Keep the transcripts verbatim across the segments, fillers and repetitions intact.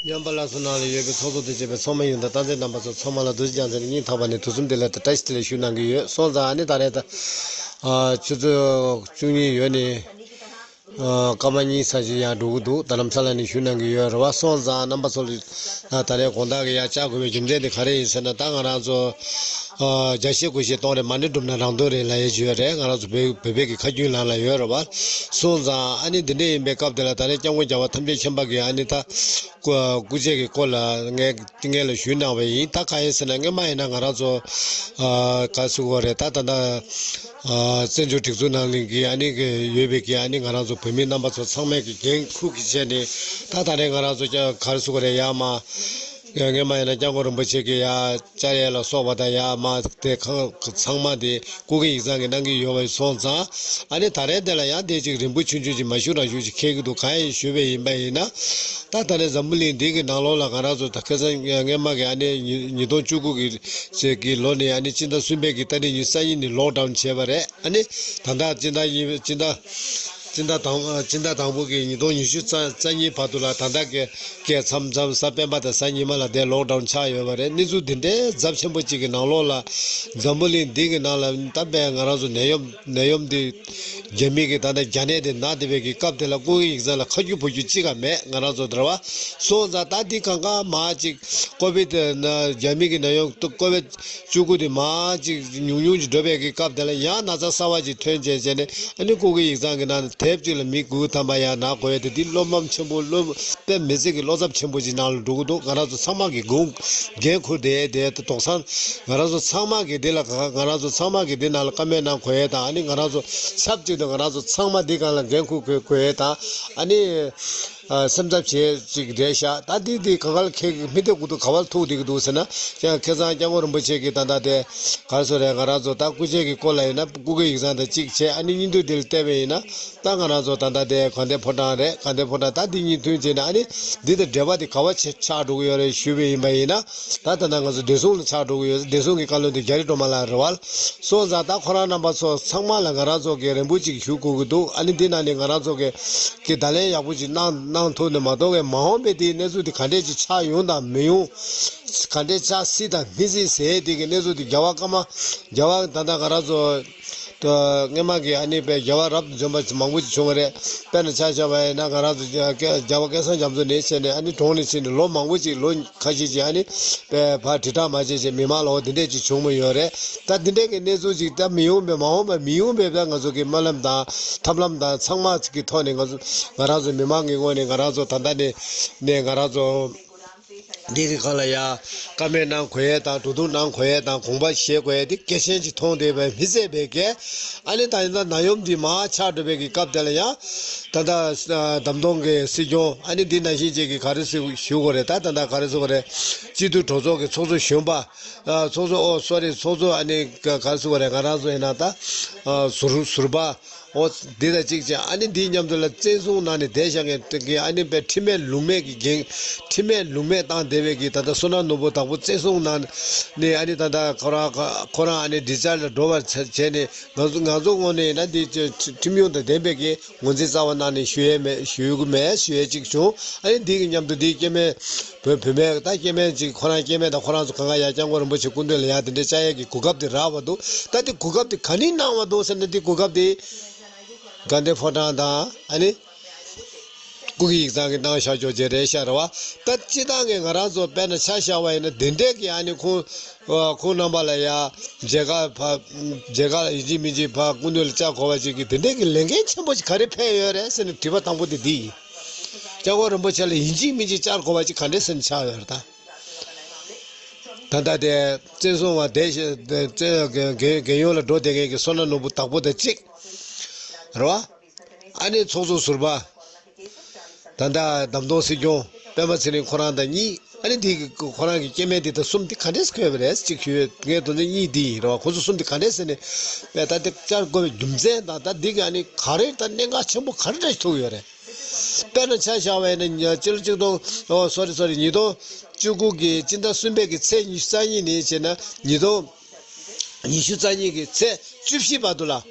ཉམས་པ་སླར་གསོ་ནང་ལ་ཡོད་པའི་ཚོགས་གཙོ་དང་བཅས་པའི་ཚོགས་མི་ཡོངས་དང་། རྟ་མགྲིན་རྣམ་པ་ཚོ་ཚང་མ་ལ་རྡོ་རྗེ་རྒྱལ་མཚན་གྱི་སྙིང་ཐག་པ་ནས་དུས་གསུམ་བདེ་ལེགས་དང་བཀྲ་ཤིས་བདེ་ལེགས་ཞུ་གནང་གི་ཡོད། སོང་ཙང་ཨ་ནི་ད་རེས་ད་ཨ་ཆུ་ཚོད་བཅུ་གཉིས་ཡོལ་ནས་ཨ་སྐར་མ་གཉིས་ཙམ་ཞིག་ཡར་འགྲོ་གི་འདུག་རྡ་རམ་ས་ལ་ནས་ཞུ་གནང་གི་ཡོད་རེད་བ། སོང་ཙང་རྣམ་པ་ཚོ་ལ་ད་རེས་དགོང་དག་གི་ཡར་བཅར་དགོས་པའི་རྒྱུ་མཚན་དེ་ག་རེ་ཡིན་ཟེར་ན། ད་ང་རང་ཚོ་ཨ་རྒྱ་ཆེ་སྒོ་ཆེ་གཏོང་རེད། མ་ཎི་སྒྲུབ་ན་རང་དོན་རེད་ལབ་ཡས་ཅིག་ཡོད་རེད། ང་རང་ཚོ་བོད་བོད་པའི་གི་ཁ་རྒྱུན་ལམ་ལ་ཡོད་རེད་བ། སོང་ཙང་ཨ་ནི་འདི་འདྲ་ཡིན་པའི་སྐབས་དེ་ལ་ད་རེས་སྐྱབས་མགོན་རྒྱལ་བ་ཐམས་ཅད་མཁྱེན་པ་གིས་ཨ་ནི་ད་སྐུ་སྐུ་ཆས་ཀྱི་སྐོར་ལ་ངས་ངས་ལ་ཞུས་གནང་བ་ཡིན། ད་གང་ཡིན་ཟེར་ན། སྔོན་མ་ཡིན་ན་ང་རང་ཚོ་ཨ་ག་ཟེར་དགོས་རེད། ད་ད་ད་ཨ་བཙན་བྱོལ་སྒྲིག་འཛུགས་ནང་གི་ཨ་ནི་གི་ཡོད་པའི་གི་ཨ་ནི་ང་རང་ཚོ་བོད་མི་རྣམ་པ་ཚོ་ཚང་མས་གི་འགན་འཁུར་གི་བྱས་ནས། ད་ད་རེས་ང་རང་ཚོ་ཀྱང་ག་རེ་ཟེར་དགོས་རེད། ཡར་མར་སྔོན་མ་ཡིན་ན་སྐྱབས་མགོན་རིན་པོ་ཆེ་གི་ཡར་བཅར་ཡས་ལ་སོགས་པ་དང་། ཡར་མར་དེ་གང་ཚང་མ་དེ་སྐུ་སྒེར་ཡིག་ཚང་གི་གནང་གི་ཡོད་པ་སོང་ཙང་། ཨ་ནི་ད་རེས་དེ་ལ་ཡང་དེ་ཅིག་རིང་པོ་ཆུང་ཆུང་ཅིག་མ་ཞུ་རང་ཞུ་ཅིག་འཁེལ་གི་འདུག་གང་ཡིན་ཞུས་པ་ཡིན་པ་ཡིན་ན། ད་ད་རེས་འཛམ་བུ་གླིང་འདི་གི་ནང་ལོགས་ལ་ང་རང་ཚོ་ད་ཁ་སང་སྔོན་མ་གི་ཨ་ནི་ཉིས་ཉིས་སྟོང་བཅུ་དགུ་གི་ཚེས་ཀྱི་ལོ་ནས་ཨ་ནི་སྤྱི་ཟླ་གསུམ་པའི་གི་ཏ་རིག་ཉི་ཤུ་རྩ་གཉིས་ནས་ལོག་ཌའུན་བྱས་པ་རེད། ཨ་ནི་ད་ལྟ་སྤྱི་ཟླ་གཉིས་སྤྱི་ཟླ་སྤྱི་ཟླ་དང་སྤྱི་ཟླ་དང་པོ་གི་ཉིས་སྟོང་ཉི་ཤུ་རྩ་རྩ་གཉིས་བར་དུ་ལ་ད་ལྟ་གི་གས་མཚམས་མཚམས་གཟའ་སྤེན་པ་དང་གཟའ་ཉི་མ་ལ་དེ་ལོག་ཌའུན་ཆགས་ཡོད་པ་རེད། གནས་ཚུལ་འདི་འདྲའི་ཚབས་ཆེན་པོ་གཅིག་གི་ནང་ལོགས་ལ་འཛམ་བུ་གླིང་འདི་གི་ནང་ལ་ད་དཔེ་ང་རང་ཚོ་ནད་ཡམས་ནད་ཡམས་འདི་རྒྱ་མི་གི་ད་ལྟ་རྒྱ་ནད་དེ་ན་བསྡད་པའི་གི་སྐབས་དེ་ལ་སྐུ་སྒེར་ཡིག་ཚང་ལ་ཁ་རྒྱུ་ཕོ་རྒྱུ་གཅིག་ཀ་མེད། ང་རང་ཚོ་དེ་རེད་བ། སོང་ཙང་ད་འདི་གང་ག་མ་གཅིག་ཀོ་བིད་ན་རྒྱ་མི་གི་ནད་ཡམས་ཀོ་བིད་བཅུ་དགུ་དེ་མ་གཅིག་ཉུང་ཉུང་ཅིག་འགྲོ་བའི་གི་སྐབས་དེ་ལ་ཡང་ན་ཚ་གསར་བ་ཅིག་ཐོན་བྱས་བྱས་ནས། ཨ་ནི་སྐུ་སྒེར་ཡིག་ཚང་གི་ནང་ནས་དེབ་ཅིག་ལ་མི་དགུ་ཐམ་པ་ཡང་ན་གོ་ཡས་དེ། འདི་བློ་ཕམ་ཆེན་པོ། བློ་དཔེ་མི་སྲིད་ཀྱི་བློ་འཚབ་ཆེན་པོ་ཅིག་ནང་ལ་འགྲོ་གི་འདུག་ང་རང་ཚོ་ཚང་མ་གི་དགོངས་འགན་འཁུར་བསྡད་དེ་དོགས་སང་། ང་རང་ཚོ་ཚང་མ་གི་འདི་ལ་ག་ང་རང་ཚོ་ཚང་མ་གི་འདི་ནང་ལ་བཀའ་མོལ་གནང་དགོས་ཡས་དང་། ཨ་ནི་ང་རང་ཚོ་ཆབས་ཅིག་ཏུ་ང་རང་ཚོ་ཚང་མ་འདི་སྒང་ལ་འགན་འཁུར་དགོས་དགོས་ཡས་དང་། ཨ་ནི་ཨ་སེམས་འཚབ་བྱེད་ཅིག་རེད་ཤག་ད་འདི་འདི་ག་ག་ལ་ཁེ་མི་དེ་གུ་དུ་ག་བ་ལ་ཐུག་བསྡད་ཀྱི་འདུག་ཟེར་ན། ཡང་ཁ་སང་སྐྱབས་མགོན་རིན་པོ་ཆེ་གི་ད་ལྟ་དེ་ག་རེ་ཟེར་རེད། ང་རང་ཚོ་ད་སྐུ་ཆས་ཀྱི་སྐོར་ལ་ཡིན་ན་སྐུ་སྒེར་ཡིག་ཚང་དང་གཅིག་བྱས། ཨ་ནི་སྙིང་བསྡུས་འདི་ལ་བལྟས་པ་ཡིན་ན། ད་ང་རང་ཚོ་ད་ལྟ་དེ་དགའ་ལྡན་ཕོ་བྲང་རེད། དགའ་ལྡན་ཕོ་བྲང་ད་འདི་གཉིས་མཐུན་བྱས་ན། ཨ་ནི་འདི་དང་འབྲེལ་བ་དེ་ག་བ་ཆགས་ཆགས་འགྲོ་གི་ཡོད་རེད་ཞུས་པ་ཡིན་པ་ཡིན་ན། ད་ད་ལྟ་ང་ཚོ་བདེ་སྲུང་ལ་ཆགས་འགྲོ་གི་ཡོད། བདེ་སྲུང་གི་བཀའ་བློན་དེ་རྒྱ་རི་སྒྲོལ་མ་ལགས་རེད་བ། སོང་ཙང་ད་ཁོ་རང་རྣམ་པ་ཚོ་ཚང་མ་ལ་ང་རང་ཚོ་གི་རེ་སྨོན་ཅིག་ཞུ་དགོས་ཀྱི་འདུག་ཨ་ནི་འདི་ནང་ནས་ང་རང་ཚོ་གི་གི་བརྡ་ལན་ཡག་པོ་ཅིག་གནང་གནང་ཐུབ་ནས་མ་གཏོགས་གི་མ་འོངས་པའི་དེའི་གནས་ཚུལ་དེ་ག་འདྲས་ཅིག་ཆགས་ཡོང་དང་མི་ཡོང་། ག་འདྲས་ཆགས་སྲིད་དང་མི་སྲིད་ཟེར་དེ་གི་གནས་ཚུལ་དེ་རྒྱལ་བ་ཀརྨ་རྒྱལ་བ་ད་ལྟ་ང་རང་ཚོ་ད་སྔོན་མ་གི་ཨ་ནི་དཔེ་རྒྱལ་བ་རབ་ཏུ་འབྱམས་པ་མང་པོ་ཅིག་བྱུང་བ་རེད། དཔེར་ན་ཆ་བཞག་པ་ཡིན་ན་ང་རང་ཚོ་རྒྱལ་བ་སྐལ་བཟང་རྒྱ་མཚོ་ནས་བྱས་ནས་ཨ་ནི་གྲོངས་ནས་ཕྱིན་ནས་ལོ་མང་པོ་ཅིག་ལོ་ཁ་ཤས་ཅིག་ཨ་ནི་དཔེ་ཕར་དྲིལ་བསྒྲགས་མ་བྱས་བྱས་མི་མང་ལ་འོ་དེ་འདྲས་ཅིག་བྱུང་མི་ཡོད་རེད། ད་འདི་འདྲས་ཀྱི་གནས་ཚུལ་ཅིག་ད་མི་ཡོང་བའི་མ་འོངས་པ་མི་ཡོང་བའི་ད་ང་ཚོ་གི་སྨོན་ལམ་དང་ཐབས་ལམ་དང་ཚང་མ་ཅིག་གི་ཐོག་ནས་ང་ཚོ་ང་རང་ཚོ་མི་མང་གི་ངོས་ནས་ང་རང་ཚོ་ད་ལྟ་ནས་ནས་ང་རང་ཚོ་འདི་གི་སྒང་ལ་ཡ་བཀའ་མོལ་གནང་དགོས་ཡས་དང་གྲོས་བསྡུར་གནང་དགོས་ཡས་དང་དགོངས་པ་བཞེས་དགོས་ཡས་འདི་གལ་ཆེན་ཅིག་མཐོང་བསྡད་པའི་མི་ཚད་པའི་གི། ཨ་ནི་ད་ཡིན་ད་ནད་ཡམས་འདི་མར་ཆགས་འགྲོ་བའི་གི་སྐབས་དེ་ལ་ཡ་ད་ལྟ་བདམས་ཐོན་གི་སྲིད་སྐྱོང་ཨ་ནི་འདི་ནང་བཞིན་ཅིག་གི་ག་རེ་ཞུ་ཞུ་དགོས་རེད། ད་ད་ལྟ་ག་རེ་ཟེར་དགོས་རེད། སྤྱི་འཐུས་གྲོས་ཚོགས་ཀྱི་ཚོགས་གཙོ་གཞོན་པ། ཨ་ཚོགས་གཙོ་ཨོ་སོ་རི་ཚོགས་གཙོ་ཨ་ནི་ག་ག་རེ་ཟེར་དགོས་རེད། ང་རང་ཚོ་ཡིན་ན་ད་ཨ་ཟུར་ཟུར་པ་ཨོ་འདི་དང་གཅིག་བྱས། ཨ་ནི་འདིའི་མཉམ་དུ་ལ་བཙན་བཟུང་གནང་ནས་བསྡད་བཞག་མཁན་གྱི་ཨ་ནི་དཔེ་ཁྲིམས་མེད་ལུགས་མེད་ཀྱི་འགན་ཁྲིམས་མེད་ལུགས་མེད་བཏང་བསྡད་པའི་གི་ད་ལྟ་བསོད་ནམས་ནོར་བུ་དྭགས་པོ་བཙན་བཟུང་གནང་ནས་ཨ་ནི་ད་ལྟ་ཁོ་རང་ཁོ་རང་ཨ་ནི་ཌི་སི་ཆར་ཇི་ལ་འགྲོ་བར་བྱས་ནས། ང་ཚོ་ང་ཚོ་ངོས་ནས་ཡིན་ན་འདི་ཁྲིམས་ཡོང་དང་ལྡན་པའི་གི་ངོས་འཛིན་རྩ་བ་གནང་ནས་ཞུ་ཡས་མེད། ཞུ་གི་མེད་ཞུ་ཡས་གཅིག་བྱུང་། ཨ་ནི་འདི་གི་མཉམ་དུ་འདི་སྐྱེ་དམན་བོད་བུད་མེད་ད་སྐྱེ་དམན་ཅིག་ཁོ་རང་སྐྱེ་དམན་དང་ཁོ་རང་ཚོ་གང་ག་ཡ་སྐྱབས་མགོན་རིན་པོ་ཆེ་སྐུ་མདུན་ལ་ཡ་དེ་འདྲ་བཅར་ཡས་ཀྱི་གོ་སྐབས་དེ་རག་པ་འདུག་ད་དེ་གོ་སྐབས་དེ་ག་ནས་གནང་བ་འདུག་ཟེར་ན། དེ་གོ་སྐབས་དེ་དགའ་ལྡན་ཕོ་བྲང་དང་ཨ་ནི་སྐུ་སྒེར་ཡིག་ཚང་གི་གནང་བཞག་ཆོག་ཅེས་རེད་ཤག་རེད་བ། ད་སྤྱི་བཏང་གི་ང་རང་ཚོ་དཔེར་ན་ཆ་བཞག་པ་ཡིན་ན་དེ་འདྲས་ཀྱི་ཨ་ནི་ཁོང་ཁོང་རྣམ་པ་ལ་ཡ་མཇལ་ཁ་ཕ་མཇལ་ཁ་ཡིན་གཅིག་མིན་གཅིག་ཕ་སྐུ་མདུན་ལ་བཅར་དགོས་པ་ཅིག་གི་དེ་འདྲས་ཀྱི་ལས་འགན་ཆེན་པོ་ཞིག་ག་རེ་འཕྲད་ཡོད་རེད་ཟེར་ནས་དྲི་བ་དང་པོ་དེ་འདི་ཡིན། སྐྱབས་མགོན་རིན་པོ་ཆེ་ལ་ཡིན་གཅིག་མིན་གཅིག་བཅར་དགོས་པ་ཅིག་ག་འདྲས་ཟེར་ནས་ཆགས་ཡོད་རེད་ད། ད་ལྟ་དེ་བཙན་བཟུང་བ་དེ་བཙན་རྒན་རྒན་རྒན་ཡོལ་ལ་འགྲོ་བསྡད་མཁན་གྱི་བསོད་ནམས་ནོར་བུ་དྭགས་པོ་དང་གཅིག་རེད་བ། ཨ་ནི་ཚོགས་གཙོ་ཟུར་པ། ད་ལྟ་བདམས་ཐོན་སྲིད་སྐྱོང་སྤེན་པ་ཚེ་རིང་ཁོ་རང་དང་གཉིས། ཨ་ནི་འདི་གི་ཁོ་རང་གི་སྐྱེ་དམན་འདི་དང་གསུམ་འདི་ག་འདྲས་སེ་འཁོད་པ་རེད་ཅིག་ཞུས། ངའི་དོན་ཚན་གཉིས་འདི་ཡིན་རེད་བ། ཁོ་ཚོ་གསུམ་འདི་ག་འདྲས་ཟེར་ནས་དཔེ་ད་འདི་བཅར་དགོས་པའི་རྒྱུ་མཚན་དང་ད་འདི་གི་ཨ་ནི་ག་རེ་ད་གནད་འགག་ཆེན་པོ་ག་རེ་འདྲ་ཞིག་ཐུག་ཡོད་རེད། དཔེར་ན་ཆ་བཞག་པ་ཡིན་ན་སྤྱི་ལོ་གཅིག་སྟོང་ཨོ་སོ་རི་སོ་རི་ཉིས་སྟོང་བཅུ་དགུ་གི་སྤྱི་ཟླ་གསུམ་པའི་གི་ཚེས་ཉི་ཤུ་རྩ་གཉིས་ནས་བྱས་ན་ཉིས་སྟོང་ཉི་ཤུ་རྩ་གཉིས་ཀྱི་ཚེས་བཅུ་བཞི་བར་དུ་ལ།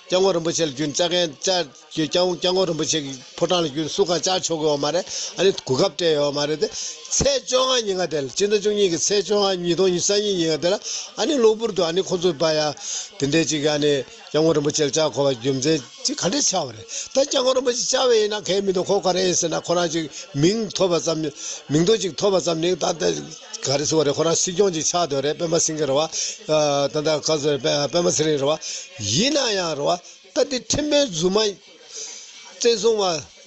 སྐྱབས་མགོན་རིན་པོ་ཆེ་ལ་རྒྱུན་བཅར་མཁན་བཅར་གྱི་སྐྱབས་སྐྱབས་མགོན་རིན་པོ་ཆེ་གི་ཕོ་བྲང་ལ་རྒྱུན་སུ་གང་བཅར་ཆོག་གི་ཡོད་མ་རེད། ཨ་ནི་གོ་སྐབས་སྤྲད་ཡོད་མ་རེད་དེ། ཚེས་བཅོ་ལྔ་ཉིན་ག་དེ་ལ་སྤྱི་ཟླ་བཅུ་གཉིས་ཀྱི་ཚེས་བཅོ་ལྔ་ཉིས་སྟོང་ཉི་ཤུ་རྩ་གཉིས་ཉིན་ག་དེ་ལ་ཨ་ནི་གློ་བུར་དུ་ཨ་ནི་ཁོ་ཚོས་པ་ཡ་དེ་འདྲའི་ཅིག་ཨ་ནི་སྐྱབས་མགོན་རིན་པོ་ཆེ་ལ་བཅར་དགོས་པ་རྒྱུ་མཚན་ཅིག་ག་འདྲས་ཆགས་པ་རེད། ད་སྐྱབས་མགོན་རིན་པོ་ཆེ་བཅར་བ་ཡིན་ན་གལ་མི་འདུག་ཁོ་ག་རེ་ཡིན་ཟེར་ན་ཁོ་རང་ཅིག་མིང་ཐོབ་པ་ཙམ་མིང་ཐོ་ཅིག་ཐོབ་པ་ཙམ་ནས་ད་ལྟ་ག་རེ་ཟེར་བ་རེད། ཁོ་རང་སྲིད་སྐྱོང་ཅིག་ཆགས་འདོད་རེད། པད་མ་སེང་གེ་རེད་བ། ད་ལྟ་ག་ཟེར་པད་པད་མ་ཚེ་རིང་རེད་བ། ཡིན་ན་ཡང་རེད་བ། ད་དེ་ཁྲིམས་དཔོན་རྫུན་མ་བཙན་བཟུང་བ།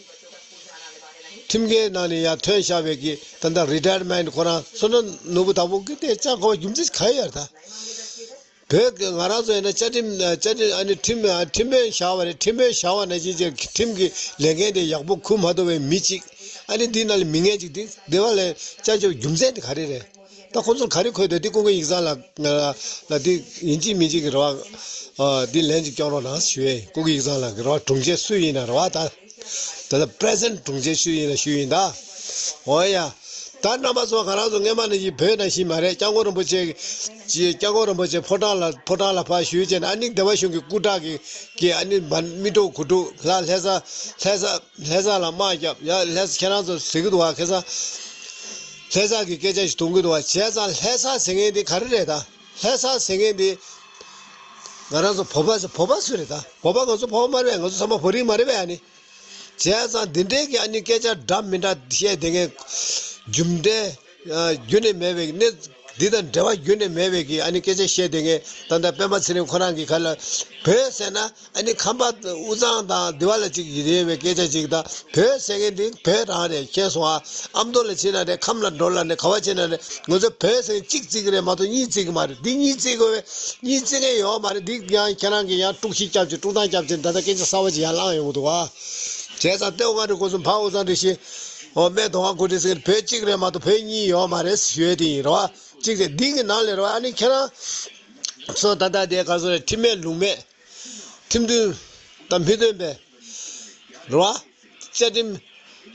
ཁྲིམས་འགལ་ནང་ནས་ཡར་ཐོན་བཞག་པའི་གི་ད་ལྟ་རི་ཊ་ཡར་མེན་ཊི་ཁོ་རང་བསོད་ནམས་ནོར་བུ་དང་པོ་གི་དེ་བཅར་དགོས་པ་རྒྱུ་མཚན་ག་ཡོད་རེད་ད། བོད་ཀྱི་ང་རང་ཚོ་ཡིན་ན་བཅའ་ཁྲིམས་བཅའ་ཁྲིམས་ཨ་ནི་ཁྲིམས་ཁྲིམས་དཔོན་བཞག་པ་རེད། ཁྲིམས་དཔོན་བཞག་པ་ནང་བཞིན་ཅིག་ཁྲིམས་ཀྱི་ལས་འགན་དེ་ཡག་པོ་འཁུར་མ་ཐུབ་པའི་མི་གཅིག་ཨ་ནི་འདི་ནང་ལ་མི་ངན་ཅིག་འདི་འདི་བ་ལས་བཅར་ཆོག་རྒྱུ་མཚན་དེ་ག་རེ་རེད། ད་ཁོ་ཚོར་ག་རེ་འཁོད་འདུག་འདི་ཀུན་མཁྱེན་ཡིག་ཚང་ལ་ལ་འདི་ཡིན་གཅིག་མིན་གཅིག་གི་རེ་བ་འདི་ལན་ཅིག་སྐྱོན་རོགས་གནང་ཞུ་ཡས་ཀུན་མཁྱེན་ཡིག་ཚང་ལ་གི་རེ་བ་དྲུང་ཆེ་སུ་ཡིན་ན་རེ་བ་ད། ད་ལྟ་པི་རེ་སི་ཌེན་ཊི་དྲུང་ཆེ་ཞུ་ཡིན་ན་ཞུ་ཡིན་ད། འོ་ཡ། ད་རྣམ་པ་ཚོ་ང་རང་ཚོ་སྔས་མ་ནས་ཡིན་བོད་ནང་བཞིན་མ་རེད། སྐྱབས་མགོན་རིན་པོ་ཆེ་གི་སྐྱབས་མགོན་རིན་པོ་ཆེ་ཕོ་བྲང་ལ་ཕོ་བྲང་ལ་ཕར་ཞུས་བྱས་ནས་ཨ་ནི་སྡེ་པ་གཞུང་གི་སྐུ་དྲག་གི་གི་ཨ་ནི་མི་དྲུག་དགུ་དྲུག་ལྷ་ལྷ་ས་ལྷ་ས་ལྷ་ས་ལ་དམག་བརྒྱབ། ཡ་ལྷ་ས་ཁྱེད་རང་ཚོ་ཟེར་གི་འདུག་བ། ཁ་སང་ལྷ་ས་གི་སྐད་ཆ་ཞིག་གཏོང་གི་འདུག་བ། བྱས་ཙང་ལྷ་ས་ཟེར་མཁན་དེ་ག་རེ་རེད་ད། ལྷ་ས་ཟེར་མཁན་དེ་ང་རང་ཚོ་བོད་པ་བོད་པ་སུ་རེད་ད། བོད་པ་ང་ཚོ་བོད་པ་མ་རེད་པས། ང་ཚོ་ཚང་མ་བོད་རིགས་མ་རེད་པས་ཨ་ནི། བྱས་ཙང་འདི་འདྲའི་གི་ཨ་ནི་སྐད་ཆ་འདྲ་མི་འདྲ་བཤད་བསྡད་མཁན་རྒྱུ་འབྲས་རྒྱུ་ནས་མེད་པའི་གནས་འདི་དང་འབྲེལ་བ་རྒྱུ་ནས་མེད་པའི་གི་ཨ་ནི་སྐད་ཆ་བཤད་བསྡད་མཁན་ད་ལྟ་པད་མ་ཚེ་རིང་ཁོ་རང་གི་ཁ་ལ་བོད་ཟེར་ན་ཨ་ནི་ཁམས་པ་དབུས་གཙང་དང་འདི་བ་ལ་ཅིག་ཡིན་རེད་པའི་སྐད་ཆ་ཅིག་དང་། བོད་ཟེར་མཁན་འདི་བོད་རང་རེད། མཁྱེན་སོང་ཨ། ཨ་མདོ་ལ་ཕྱིན་ན་རེད། ཁམས་ལ་འགྲོ་ལ་ནས་ག་བ་ཕྱིན་ན་རེད། ང་ཚོ་བོད་ཟེར་མཁན་གཅིག་བརྩི་གི་རེད་མ་གཏོགས་གཉིས་བརྩི་གི་མ་རེད། འདི་གཉིས་བརྩི་དགོས་པས་གཉིས་བརྩི་མཁན་ཡོད་མ་རེད། འདི་ཡང་ཁྱེད་རང་གིས་ཡང་དཀྲུག་ཤིང་རྒྱབ་ཅིག་དཀྲུག་ཐང་རྒྱབ་ཅིག་ད་ལྟ་སྐད་ཆ་གསར་བ་ཅིག་ཡར་བསླངས་ཡོང་གི་འདུག་བ། བྱས་ཙང་ལྟེ་བ་ལྔ་རེ་སྐོར་གསུམ་ཕ་འུ་ཚང་རེ་བཞི། འོ་སྨད་རྡོ་ཁ་ཁུ་རེ་ཟེར་བོད་གཅིག་རེད་མ་གཏོགས་བོད་གཉིས་ཡོད་མ་རེད་ཞུ་ཡས་དེ་ཡིན་རེད་བ། གཅིག་རེད། འདི་གི་ནང་ལས་རེད་བ། ཨ་ནི་ཁྱེད་རང་ཚོ་ད་ལྟ་དེ་ག་ཚོད་རེད། ཁྲིམས་མེད་ལུགས་མེད། ཁྲིམས་མཐུན་དང་མི་མཐུན་པའི་རེད་བ། བཅའ་ཁྲིམས་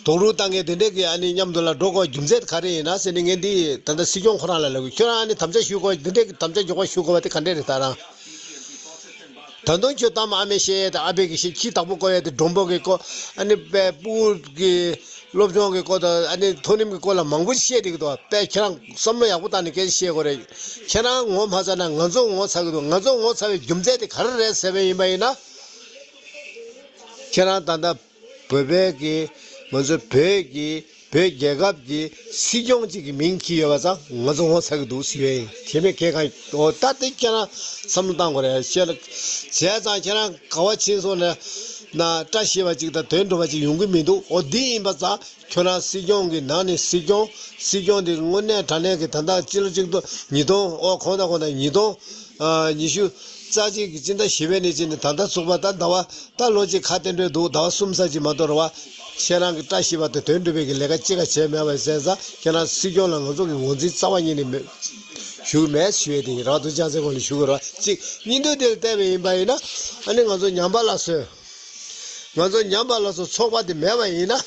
རྡོག་རོལ་བཏང་མཁན་དེ་འདྲས་ཀྱི་ཨ་ནི་མཉམ་དུ་ལ་འགྲོ་དགོས་རྒྱུ་མཚན་ག་རེ་ཡིན་ན་ཟེར་ནས་ངས་འདི་ད་ལྟ་སྲིད་སྐྱོང་ཁོ་རང་ལ་ལབ་དགོས། ཁྱོད་རང་ཨ་ནི་དམ་བཅའ་ཞུ་དགོས་འདི་འདྲས་ཀྱི་དམ་བཅའ་འཇོག་པ་ཞུ་དགོས་པ་དེ་ག་འདྲས་རེད་ད་རང་། ད་དུང་ཁྱོད་གཏམ་ཨ་མས་བཤད་ཡས་དང་ཨ་ཕས་ཀྱིས་བཤད། ཁྱི་བདག་པོ་བསྐོ་ཡས་དེ་མགྲོན་པོ་གི་བསྐོ། ཨ་ནི་དཔེ་སྤུ་གུ་གི་སློབ་སྦྱོང་གི་སྐོར་དང་ཨ་ནི་མཐོ་རིམ་གྱི་སྐོར་ལ་མང་པོ་བཤད་བསྡད་ཀྱི་འདུག་དཔེ་ཁྱེད་རང་བསམ་བློ་ཡག་པོ་བཏང་ནས་སྐད་ཆ་བཤད་དགོས་རེད། ཁྱེད་རང་ངོ་མ་ཚ་ན་ང་ཚོ་ངོ་ཚ་གི་འདུག་ང་ཚོ་ངོ་ཚ་བའི་རྒྱུ་མཚན་དེ་ག་རེ་རེད་ཟེར་བ་ཡིན་པ་ཡིན་ན། ཁྱེད་རང་ད་ལྟ་བོད་པའི་གི་ང་ཚོ་བོད་ཀྱི་བོད་རྒྱལ་ཁབ་ཀྱི་སྲིད་སྐྱོང་གཅིག་གི་མིང་འཁྱེར་ཡོད་པ་ཙང་ང་ཚོ་ངོ་ཚ་གི་འདུག་ཟེར་བས་ཁྱེད་མེད་ཁྱེད་གང་འོ་ད་དེ་ཁྱེད་རང་བསམ་བློ་བཏང་དགོས་རེད། བཤད་ལ་བྱས་ཙང་ཁྱེད་རང་ག་བ་ཕྱིན་སོང་ན་ན་བཀྲ་ཤིས་པ་གཅིག་དང་དོན་འགྲུབ་པ་གཅིག་ཡོང་གི་མི་འདུག་འོ་འདི་ཡིན་པ་ཙང་ཁྱོད་རང་སྲིད་སྐྱོང་གི་ནང་ནས་སྲིད་སྐྱོང་སྲིད་སྐྱོང་དེ་དངོས་གནས་དྲང་གནས་ཀྱི་ད་ལྟ་སྤྱི་ལོ་གཅིག་སྟོང་ཉིས་སྟོང་འོ་གོང་དང་གོང་དང་ཉིས་སྟོང་ཨ་ཉི་ཤུ་རྩ་གཅིག་གི་སྤྱི་ཟླ་བཞི་པའི་ནས་བྱས་ནས་ད་ལྟ་ཚུགས་པ་ད་ཟླ་བ་ད་ལོ་གཅིག་ཁ་གཏད་འགྲོ་འདུག་ཟླ་བ་གསུམ་ཙམ་ཅིག་མ་གཏོགས་རེད་བ། ཁྱེད་རང་གི་བཀྲ་ཤིས་པ་དང་དོན་འགྲུབ་པའི་གི་ལས་ཀ་གཅིག་ག་བྱས་མེད་པ་བྱས་ཙང་ཁྱེད་རང་སྲིད་སྐྱོང་ལ་ང་ཚོ་གི་ངོས་འཛིན་རྩ་བ་ཉིད་ནས་མེད་ཞུ་གི་མེད་ཞུ་ཡས་དེ་ཡིན་རང་དུ་ཅང་ཚེ་གོང་ལ་ཞུ་གི་རེད་བ། གཅིག་གཉིས་འདོད་དེ་ལ་བལྟས་པ་ཡིན་པ་ཡིན་ན་ཨ་ནི་ང་ཚོ་ཉམས་པ་སླར་གསོ་ང་ཚོ་ཉམས་པ་སླར་གསོ་ཚོགས་པ་དེ་མེད་པ་ཡིན་ན།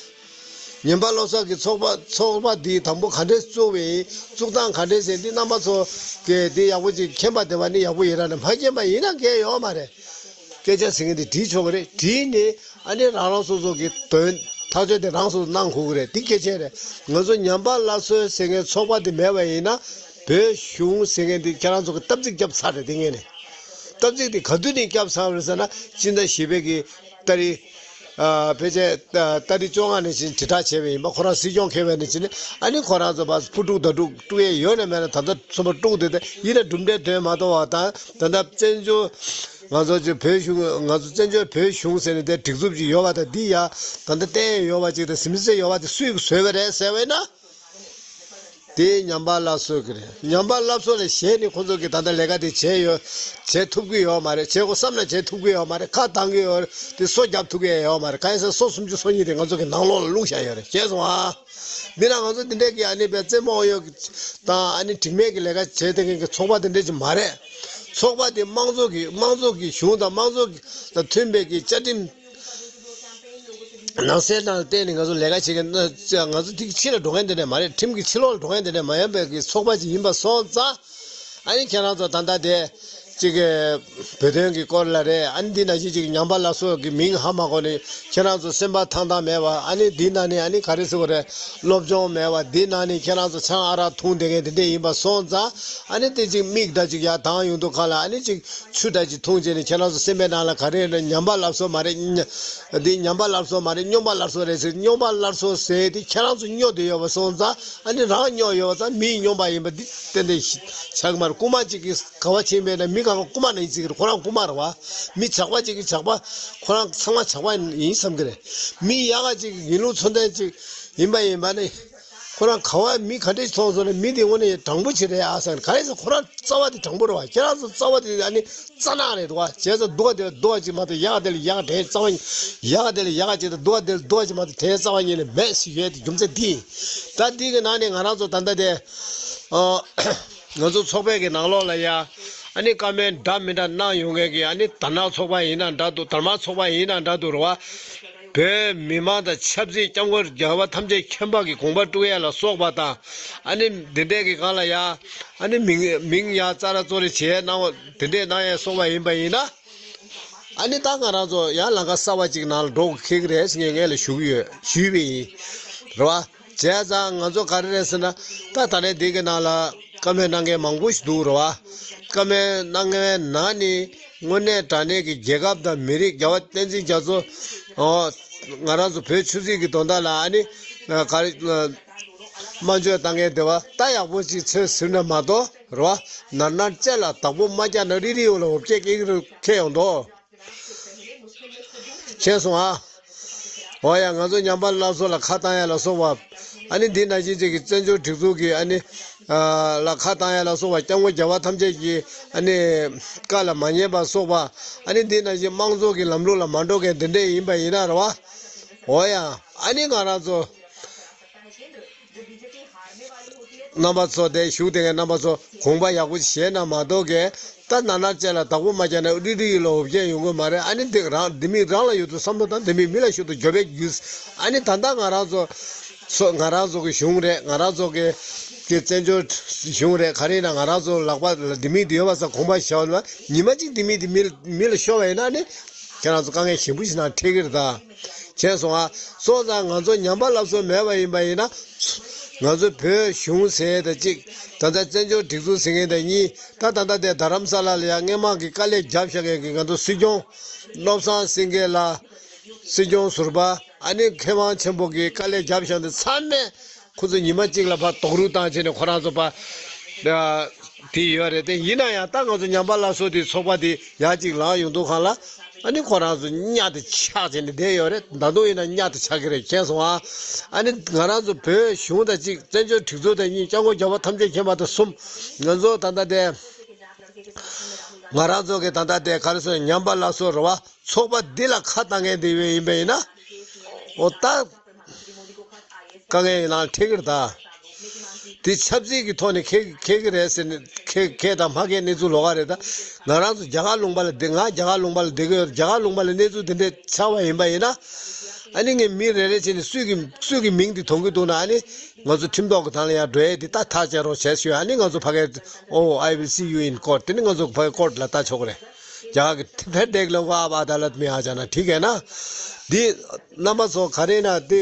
ཉམས་པ་སླར་གསོ་གི་ཚོགས་པ་ཚོགས་པ་འདི་དང་པོ་ག་འདྲས་བཙུགས་པ་ཡིན། བཙུགས་སྟངས་ག་འདྲས་ཟེར་འདི་རྣམ་པ་ཚོ་གིས་འདི་ཡག་པོ་ཅིག་མཁྱེན་པ་དེ་བ་ནི་ཡག་པོ་ཡིན་ར་ནི་མ་མཁྱེན་པ་ཡིན་ན་འགལ་ཡོད་མ་རེད། སྐད་ཆ་ཟེར་མཁན་འདི་བྲིས་ཆོག་གི་རེད། བྲིས་ནས་ཨ་ནི་རང་རང་སོ་སོ་གི་དོན་ཐག་གཅོད་དེ་རང་སོ་སོ་གནང་དགོས་ཀྱི་རེད། འདི་གལ་ཆེན་རེད། ང་ཚོ་ཉམས་པ་སླར་གསོ་ཟེར་མཁན་ཚོགས་པ་འདི་མེད་པ་ཡིན་ན་བོད་གཞུང་ཟེར་མཁན་འདི་ཁྱེད་རང་ཚོ་གི་སྟབས་ཚིགས་བརྒྱབ་ཚར་རེད། འདི་ངས་ནས་སྟབས་ཚིགས་འདི་ག་དུས་ནས་བརྒྱབ་ཚར་བ་རེད་ཟེར་ན་སྤྱི་ཟླ་བཞི་པའི་གི་ཏ་རིག་ཨ་ཕལ་ཆེར་ཏ་ཏ་རིག་བཅོ་ལྔ་ནས་བྱས་དྲིལ་བསྒྲགས་བྱས་པ་ཡིན་པ། ཁོ་རང་སྲིད་སྐྱོང་འཁེལ་བ་ནས་བྱས་ནས་ཨ་ནི་ཁོ་རང་ཚོ་བ་སྤུ་དཀྲུག་ད་དཀྲུག་དཀྲུག་ཡས་ཡོད་ན་མེད་ན་ད་ལྟ་ཚོ་པ་དཀྲུག་དེ་དེ་ཡིན་ན་གྲུབ་འབྲས་དོན་མ་གཏོགས་བ་དང་ད་ལྟ་བཙན་བྱོལ་ང་ཚོ་ཅིག་བོད་གཞུང་ང་ཚོ་བཙན་བྱོལ་བོད་གཞུང་ཟེར་ནས་དེ་སྒྲིག་འཛུགས་ཅིག་ཡོད་པ་དང་འདི་ཡ་ད་ལྟ་བསྟན་ཡས་ཡོད་པ་ཅིག་དང་ཟིན་བྲིས་ཡོད་པ་དེ་སུས་བཟོས་པ་རེད་ཟེར་བས་ན། དེ་ཉམས་པ་སླར་གསོ་གི་རེད། ཉམས་པ་སླར་གསོ་ལས་གཞན་ནི་ཁོ་ཚོ་གིས་ད་ལྟ་ལས་ཀ་དེ་བྱས་ཡོད། བྱེད་ཐུབ་ཀྱི་ཡོད་མ་རེད། བྱེད་དགོས་བསམ་ན་བྱེད་ཐུབ་ཀྱི་ཡོད་མ་རེད། ཁ་གདངས་ཀྱི་ཡོད་རེད། དེ་སོ་རྒྱབ་ཐུབ་ཀྱི་ཡོད་མ་རེད། གང་ཡིན་ཟེར་སོ་སུམ་ཅུ་སོ་གཉིས་དེ་ང་ཚོ་གི་ནང་ལོགས་ལ་བླུགས་བཞག་ཡོད་རེད། ཤེས་སོང་ཨ། མི་ན་ང་ཚོ་འདི་འདྲས་ཀྱི་ཨ་ནི་པའི་རྩེད་མོ་ཡོད་དང་ཨ་ནི་འགྲིག་མེད་ཀྱི་ལས་ཀ་བྱེད་བསྡད་མཁན་གྱི་ཚོགས་པ་དེ་འདྲས་ཅིག་མ་རེད། ཚོགས་པ་དེ་དམངས་གཙོ་གི་དམངས་གཙོ་གི་གཞུང་དང་དམངས་གཙོ་གི་དང་མཐུན་པའི་གི་བཅའ་ཁྲིམས། ནང་གསལ་ནང་བརྟེན་ནས་ང་ཚོ་ལས་ཀ་བྱེད་མཁན་ང་ཚོ་དེ་ཕྱི་ལ་འགྲོ་མཁན་དེ་འདྲ་མ་རེད། ཁྲིམས་ཀྱི་ཕྱི་ལོགས་ལ་འགྲོ་མཁན་དེ་འདྲ་མ་ཡིན་པའི་གི་ཚོགས་པ་ཅིག་ཡིན་པ་སོང་ཙང་། ཨ་ནི་ཁྱེད་རང་ཚོ་ད་ལྟ་དེ་ གཅིག་གི་བོད་དོན་གྱི་སྐོར་ལ་རེད། ཨ་ནི་འདི་ནང་བཞིན་གཅིག་ཉམས་པ་སླར་གསོ་གི་མིང་ཧ་མ་གོ་ནས་ཁྱེད་རང་ཚོ་སེམས་པ་ཐང་ཐང་མེད་པ། ཨ་ནི་འདི་ནང་ནས་ཨ་ནི་ག་རེ་ཟེར་དགོས་རེད། སློབ་སྦྱོང་མེད་པ། འདི་ནང་ནས་ཁྱེད་རང་ཚོ་ཆང་ཨ་རག་འཐུང་བསྡད་མཁན་དེ་འདྲས་ཡིན་པ་སོང་ཙང་། ཨ་ནི་དེ་གཅིག་མིག་འདྲ་གཅིག་ཡར་གདངས་ཡོང་དུས་སྒང་ལ། ཨ་ནི་གཅིག་ཆུ་འདྲ་གཅིག་འཐུང་བྱས་ནས་ཁྱེད་རང་ཚོ་སེམས་པའི་ནང་ལ་ག་རེ་ཡོད་ན། ཉམས་པ་སླར་གསོ་མ་རེད། འདི་ཉམས་པ་སླར་གསོ་མ་རེད། སྨྱོན་པ་སླར་གསོ་རེད་ཟེར། སྨྱོན་པ་སླར་གསོ་ཟེར་དེ་ཁྱེད་རང་ཚོ་སྨྱོ་བསྡད་ཡོད་པ་སོང་ཙང་། ཨ་ནི་རང་སྨྱོ་ཡོད་པ་ཙང་མིས་སྨྱོན་པ་ཡིན་པ་འདི་ཏན་ཏན་ཤི་ཆགས་ཀྱི་མ་རེད། རྐུན་མ་གཅིག་གིས་ག་བ་ཕྱིན་པས་ན། མི་ག་ག་རྐུན་མ་ནང་བཞིན་ཟེར་གི་རེད། ཁོ་རང་རྐུན་མ་རེད་བ། མི་ཇག་པ་གཅིག་གིས་ཇག་པ། ཁོ་རང་ཚང་མ་ཇག་པ་ཡིན་བསམ་གི་རེད། མི་ཡག་ག་གཅིག་གིས་ཡིན་ལུགས་མཚོན་ལྡན་གཅིག་ཡིན་པ་ཡིན་པ་ནི། ཁོ་རང་ག་བ་མི་ག་འདྲས་མཐོང་སོང་ན་མི་དེ་དངོས་གནས་དྲང་པོ་ཅིག་རེད་ཨ་ཟེར། ག་རེ་ཟེར། ཁོ་རང་རྩ་བ་དེ་དྲང་པོ་རེད་བ། ཁྱེད་རང་ཚོ་རྩ་བ་དེ་ཨ་ནི་རྩ་ནག་རེད་འདུག་བ། བྱས་ཙང་སྡུག་ག་དེ་ལ་སྡུག་ག་ཅིག་མ་གཏོགས་ཡག་ག་དེ་ལ་ཡག་ག་དྲན་རྩ་བ། ཡག་ག་དེ་ལ་ཡག་ག་ཅིག་དང་། སྡུག་ག་དེ་ལ་སྡུག་ག་ཅིག་མ་གཏོགས་དྲན་རྩ་བ་ཉིད་ནས་མེད་ཟེར་ཡས་དེ་རྒྱུ་མཚན་དེ་ཡིན། ད་དེ་གི་ནང་ནས་ང་རང་ཚོ་ད་ལྟ་དེ། ཨ། ང་ཚོ་ཚོགས་པའི་གི་ནང་ལོགས་ལ་ཡ། ཨ་ནི་བཀའ་མོལ་འདྲ་མི་འདྲ་གནང་ཡོང་མཁན་གི། ཨ་ནི་དར་ནག་ཚོགས་པ་ཡིན་ན་འདྲ་འདུག་དར་དམར་ཚོགས་པ་ཡིན་ན་འདྲ་འདུག་རེད་བ། བོད་མི་མང་དང་ཆབ་སྲིད་སྐྱབས་མགོན་རྒྱལ་བ་ཐམས་ཅད་མཁྱེན་པ་གི་དགོངས་པ་སྤྲོད་ཡ་ལ་སོགས་པ་དང་། ཨ་ནི་འདི་འདྲས་ཀྱི་སྒང་ལ་ཡ། ཨ་ནི་མིང་མིང་ཡ་རྩ་ར་རྩོ་རེ་བྱས་གནང་བ་འདི་འདྲས་གནང་ཡ་སོགས་པ་ཡིན་པ་ཡིན་ན། ཨ་ནི་ད་ང་རང་ཚོ་ཡང་ལམ་ཁ་གསར་བ་ཅིག་ནང་ལ་འགྲོ་འཁེལ་གི་རེད་ཟེར་ངས་ངས་ལ་ཞུ་གི་ཡོད། ཞུས་པ་ཡིན། རེད་བ། བྱས་ཙང་ང་ཚོ་ག་རེ་རེད་ཟེར་ན། ད་ད་ནས་འདི་གི་ནང་ལ་བཀའ་མོལ་གནང་མཁན་མང་པོ་ཞིག་འདུག་རེད་བ། བཀའ་མོལ་གནང་མཁན་ནང་ནས་དངོས་གནས་དྲང་གནས་ཀྱི་རྒྱལ་ཁབ་དང་མི་རིགས། རྒྱལ་བ་བསྟན་འཛིན་རྒྱ་མཚོ། ཨོ། ང་རང་ཚོ་བོད་ཆབ་སྲིད་ཀྱི་དོན་དག་ལ་ཨ་ནི་ག་རེ་དམར་མཆོད་བཏང་མཁན་དེ་བ་ད་ཡག་པོ་ཅིག་བྱས་ཟེར་ན་མ་གཏོགས། རེད་བ། ནར་ནར་ལྕེ་ལ་བདག་པོ་མ་རྒྱག་ན། རི་རི་ཡོ་ལ་འོ་བརྒྱལ་སྐྱེ་གི་རུ་ཁེལ་ཡོང་དོ། མཁྱེན་སོང་ཨ། འོ་ཡ། ང་ཚོ་ཉམས་པ་སླར་གསོ་ལ་ཁ་བཏང་ཡ་ལ་སོགས་པ། ཨ་ནི་འདི་ནང་བཞིན་ཅིག་གི་བཙན་བྱོལ་སྒྲིག་འཛུགས་ཀྱི་ཨ་ནི། ཨ། ལ་ཁ་བཏང་ཡ་ལ་སོགས་པ། སྐྱབས་མགོན་རྒྱལ་བ་ཐམས་ཅད་ཀྱི་ཨ་ནི་བཀའ་ལ་མ་ཉན་པ་སོགས་པ། ཨ་ནི་འདི་ནང་བཞིན་དམངས་གཙོ་གི་ལམ་ལུགས་ལ་མ་འགྲོ་མཁན་དེ་འདྲས་ཡིན་པ་ཡིན་ན་རེད་བ། འོ་ཡ། ཨ་ནི་ང་རང་ཚོ། རྣམ་པ་ཚོ། དེ་བཞུགས་དེ་གའི་རྣམ་པ་ཚོ། དགོངས་པ་ཡག་པོ་བཞེས་ན་མ་གཏོགས་གས། ད་ནར་ནར་ལྕེ་ལ་བདག་པོ་མ་རྒྱག་ན། རི་རི་ཡོ་ལ་འོ་བརྒྱལ་ཡོང་གི་མ་རེད། ཨ་ནི་འདི་རང་ལྡེ་མིག་རང་ལ་ཡོད་དུས་བསམ་བློ་བཏང་། ལྡེ་མིག་མི་ལ་ཤོར་དུས་རྒྱབ་པའི་རྒྱུ། ཨ་ནི་ད་ལྟ་ང་རང་ཚོ་ཚོ། ང་རང་ཚོ་གི་གཞུང་རེད། ང་རང་ཚོ་གི་གི་བཙན་བྱོལ་གཞུང་རེད། ག་རེ་ཡིན་ན་ང་རང་ཚོ་ལག་པ་ལ་ལྡེ་མིག་དེ་ཡོད་པ་ཙང་དགོངས་པ་བཞེས་པ་ལ། ཉི་མ་གཅིག་ལྡེ་མིག་དེ་མི་མི་ལ་ཤོར་བ་ཡིན་ན་ནི། ཁྱེད་རང་ཚོ་དཀའ་ངལ་ཞེ་པོ་ཞིག་ནང་འཕྲད་ཀྱི་རེད་ད། མཁྱེན་སོང་ཨ། སོང་ཙང་ང་ཚོ་ཉམས་པ་སླར་གསོ་མེད་པ་ཡིན་པ་ཡིན་ན། ང་ཚོ་བོད་གཞུང་ཟེར་ཡས་དང་གཅིག་ད་ལྟ་བཙན་བྱོལ་སྒྲིག་འཛུགས་ཟེར་མཁན་དང་གཉིས། ད་ད་ལྟ་དེ་རྡ་རམ་ས་ལ་ལ་ཡ་སྔས་མ་གི་དཀའ་ལས་བརྒྱབ་བཞག་མཁན་གྱི་ང་ཚོ་སྲིད་སྐྱོང་བློ་བཟང་སེང་གེ་ལགས། སྲིད་སྐྱོང་ཟུར་པ། ཨ་ནི་མཁས་དབང་ཆེན་པོ་གི་དཀའ་ལས་བརྒྱབ་བཞག་འདི་ཚང་མས། ཁོ་ཚོ་ཉི་མ་གཅིག་ལ་ཕར་རྡོག་རོལ་བཏང་བྱས་ནས་ཁོ་རང་ཚོ་ཕར། ཨ། དེ་ཡོད་རེད་དེ། ཡིན་ན་ཡང་ད་ང་ཚོ་ཉམས་པ་སླར་གསོ་དེ་ཚོགས་པ་དེ་ཡར་གཅིག་ལངས་ཡོང་དུས་སྒང་ལ། ཨ་ནི་ཁོ་རང་ཚོ་གཉའ་དེ་ཆག་བྱས་ནས་བསྡད་ཡོད་རེད། ད་དུང་ཡིན་ན་གཉའ་དེ་ཆག་གི་རེད། མཁྱེན་སོང་ཨ། ཨ་ནི་ང་རང་ཚོ་བོད་གཞུང་དང་གཅིག་བཙན་བྱོལ་སྒྲིག་འཛུགས་དང་གཉིས། སྐྱབས་མགོན་རྒྱལ་བ་ཐམས་ཅད་མཁྱེན་པ་དང་གསུམ། ང་ཚོ་ད་ལྟ་དེ། ང་རང་ཚོ་གི་ད་ལྟ་དེ་ག་རེ་ཟེར། ཉམས་པ་སླར་གསོ་རེད་བ། ཚོགས་པ་འདི་ལ་ཁ་བཏང་མཁན་དེ་ཡིན་པ་ཡིན་ན། འོ་ད། དཀའ་ངལ་ཡིན་ནའང་འཕྲད་ཀྱི་རེད་ད། དེ་ཆབ་སྲིད་ཀྱི་ཐོག་ནས་འཁེལ་འཁེལ་གྱི་རེད་ཟེར་ནས། འཁེལ་འཁེལ་དང་མ་འཁེལ་གནས་ཚུལ་ལོགས་ཀ་རེད་ད། ང་རང་ཚོ་རྒྱ་གར་ལུང་པ་ལ་བསྡད། ང་རྒྱ་གར་ལུང་པ་ལ་བསྡད་ཀྱི་ཡོད། རྒྱ་གར་ལུང་པ་ལ་གནས་ཚུལ་དེ་འདྲས་ཆགས་པ་ཡིན་པ་ཡིན་ན། ཨ་ནི་ངས་མི་རེ་རེ་བྱས་ནས་སུས་ཀྱི་སུས་ཀྱི་མིང་དེ་ཐོན་གྱི་འདུག་ན། ཨ་ནི་ང་ཚོ་ཁྲིམས་ཐོག་གི་ཐང་ལ་ཡར་འགྲོ་ཡས་དེ་ད་ཐག་བཅད་རོགས་བྱས་ཞུས། ཨ་ནི་ང་ཚོ་ཕ་གིར། Oh, I will see you in court. དེ་ནི་ང་ཚོ་ཕ་གིར་ཀོར་ཊི་ལ་ལྟ་ཆོག་གི་རེད། རྒྱ་གར་གྱི་ཐེར་ཐེར་ལོག་ག་ཨ་བ་ད་ལ་མི་ཨ་ཅག་ན་འགྲིག་གི་ན། འདི་རྣམ་པ་ཚོ་ག་རེ་ན་དེ་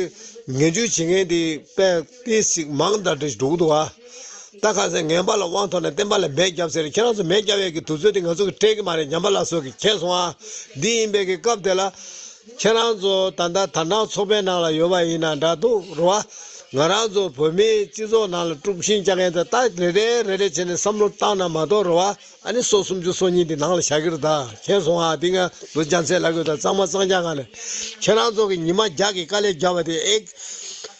ངན་ཇུས་བྱེད་མཁན་དེ་དཔེ་ཏོག་ཙམ་མང་དྲགས་འགྲོ་གི་འདུག་ག་ད་ག་ཟེ་ངན་པ་ལ་དབང་ཐོབ་ན་བསྟན་པ་ལ་མེ་བརྒྱབ་ཟེར། ཁྱེད་རང་ཚོ་མེ་བརྒྱབ་ཡས་ཀྱི་དུས་ཚོད་དེ་ང་ཚོ་གི་སྤྲད་ཀྱི་མ་རེད། ཉམས་པ་སླར་གསོ་གི། མཁྱེན་སོང་ཨ། འདི་ཡིན་པའི་གི་སྐབས་དེ་ལ། ཁྱེད་རང་ཚོ་ད་ལྟ་དར་ནག་ཚོགས་པའི་ནང་ལ་ཡོད་པ་ཡིན་ན་འདྲ་འདུག་རེད་བ། ང་རང་ཚོ་བོད་མིའི་སྤྱི་ཚོགས་ནང་ལ་དཀྲུག་ཤིང་རྒྱག་མཁན་དེ་ད་རེ་རེ་རེ་རེ་བྱས་ནས་བསམ་བློ་བཏང་ན་མ་གཏོགས་རེད་བ། ཨ་ནི་སོ་སུམ་ཅུ་སོ་གཉིས་འདི་ནང་ལ་བཞག་གི་རེད་ད། མཁྱེན་སོང་ཨ། འདི་ང་རྡོ་རྗེ་རྒྱལ་མཚན་ལབ་དགོས་ད། གཙང་མ་གཙང་རྐྱང་ངང་ནས་ཁྱེད་རང་ཚོ་གི་ཉི་མ་བརྒྱ་གི་དཀའ་ལས་བརྒྱབ་པ་དེ་ཨེག་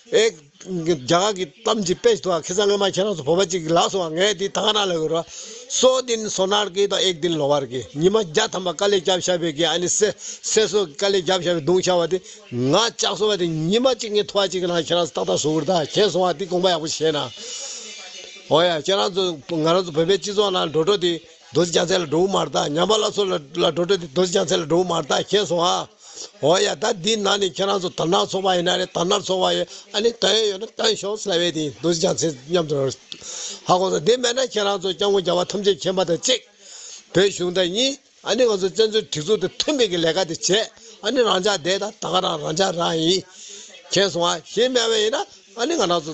ཨེག་རྒྱ་གར་གྱི་གཏམ་གྱི་དཔེ་ཞིག་འདུག་ཨ། ཁ་སང་སྔོན་མ་ཁྱེད་རང་ཚོ་བོད་པ་གཅིག་གིས་ལབ་སོང་ཨ། ངས་འདི་ད་ག་ནང་ལབ་དགོས་རེད་བ། सौ दिन सोनार की तो एक दिन लोहार की། ཉི་མ་བརྒྱ་ཐམ་པ་དཀའ་ལས་བརྒྱབ་བཞག་པའི་གི་ཨ་ནི་སེ་སེ་སོ་གི་དཀའ་ལས་བརྒྱབ་བཞག་པའི་མདུང་ཤ་བ་དེ། ང་ལྕགས་སོ་བ་དེ་ཉི་མ་གཅིག་ངས་ཐོ་བ་གཅིག་གི་ནང་ཁྱེད་རང་ཚོ་ཏག་ཏག་བཟོ་གི་རེད་ད། མཁྱེན་སོང་ཨ། འདི་དགོངས་པ་ཡག་པོ་བཞེས་ན། འོ་ཡ། ཁྱེད་རང་ཚོ་ང་རང་ཚོ་བོད་པའི་སྤྱི་ཚོགས་ནང་འགྲོ་འགྲོ་དེ་རྡོ་རྗེ་རྒྱལ་མཚན་ལ་འགྲོ་གི་མ་རེད་ད། ཉམས་པ་སླར་གསོ་ལ་ལ་འགྲོ་འགྲོ་དེ་རྡོ་རྗེ་རྒྱལ་མཚན་ལ་འགྲོ་གི་མ་རེད་ད། མཁྱེན་སོང་ཨ། འོ་ཡ། ད་འདི་ནང་ནས་ཁྱེད་རང་ཚོ་དར་ནག་ཚོགས་པ་ཡིན་ན་རེད། དར་ནག་ཚོགས་པ་ཡིན། ཨ་ནི་འདོན་ཡས་ཡོད་ན་འདོན་ཤོག་ཟེར་ལབ་ཡས་དེ་རྡོ་རྗེ་རྒྱལ་མཚན་མཉམ་དུ་ཧ་གོ་སོང་། དེ་མེད་ན་ཁྱེད་རང་ཚོ་སྐྱབས་མགོན་རྒྱལ་བ་ཐམས་ཅད་མཁྱེན་པ་དང་གཅིག་བོད་གཞུང་དང་གཉིས། ཨ་ནི་ང་ཚོ་བཙན་བྱོལ་སྒྲིག་འཛུགས་དང་མཐུན་པའི་གི་ལས་ཀ་དེ་བྱས། ཨ་ནི་རང་འཇགས་བསྡད་དང་། ད་ག་རང་རང་འཇགས་རང་ཡིན། མཁྱེན་སོང་ཨ། ཤེས་མེད་པ་ཡིན་ན་ཨ་ནི་ང་རང་ཚོ་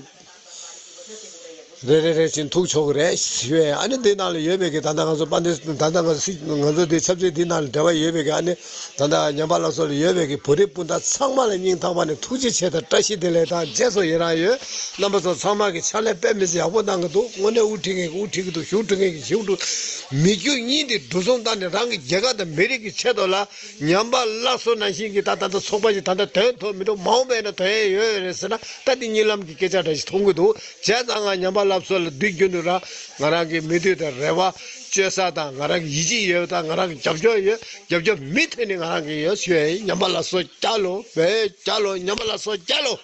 རེ་རེ་རེ་བཞིན་ཐུག་ཆོག་གི་རེད་ཞུ་ཡས། ཨ་ནི་འདི་ནང་ལ་ཡོད་པའི་གི་ད་ལྟ་ང་ཚོ་དཔལ་ལྡན། ད་ལྟ་ང་ཚོ་སྲིད། ང་ཚོ་འདི་ཆབ་སྲིད་འདི་ནང་ལ་འབྲེལ་བ་ཡོད་པའི་གི། ཨ་ནི་ད་ལྟ་ཉམས་པ་སླར་གསོ་ལ་ཡོད་པའི་གི་བོད་རིགས་སྤུན་ཟླ་ཚང་མ་ལ་སྙིང་ཐག་པ་ནས་ཐུགས་རྗེ་ཆེ་དང་བཀྲ་ཤིས་བདེ་ལེགས་དང་རྗེས་སུ་ཡི་རང་ཡོད། རྣམ་པ་ཚོ་ཚང་མ་གི་ཕྱག་ལས་དཔེ་མི་སྲིད་ཡག་པོ་གནང་གི་འདུག་དངོས་གནས་དབུ་ཁྲིད་མཁན་གི་དབུ་ཁྲིད་ཀྱི་འདུག་གཞུང་སྒྲུབ་མཁན་གི་གཞུང་སྒྲུབ། མི་རྒྱུ་གཉིས་དེ་འགྲོ་སོང་བཏང་ནས་རང་གི་རྒྱལ་ཁབ་དང་མི་རིགས་ཀྱི་ཆེད་དུ་ལ། ཉམས་པ་སླར་གསོ་ནང་བཞིན་གྱི་ད་ད་ལྟ་ཚོགས་པ་ཞིག་ད་ལྟ་དོན་ཐོག་མི་འདུག་མ་འོངས་པ་ཡིན་ན་དོན་ཡས་ཡོད་རེད་ཟེར་ན། ད་དེ་གཉིད་ལམ་གྱི་སྐད་ཆ་འདྲ་ཞིག་མཐོང་གི་འདུག་བྱས་ཙང་ང་ཉམས་པ་སླར་གསོ་ལ་དུས་རྒྱུན་དུ་ར་ང་རང་གི་མི་འདོད་དང་རེ་བ་བཅོལ་ས་དང་། ང་རང་གི་ཡིད་ཆེས་ཡོད་དང་། ང་རང་གི་རྒྱབ་སྐྱོར་ཡོད། རྒྱབ་སྐྱོར་མུ་མཐུད་ནས་ང་རང་གི་ཡོད་ཞུ་ཡས་ཡིན། ཉམས་པ་སླར་གསོ་རྒྱལ་ལོ། བོད་རྒྱལ་ལོ། ཉམས་པ་སླར་གསོ་རྒྱལ་ལོ།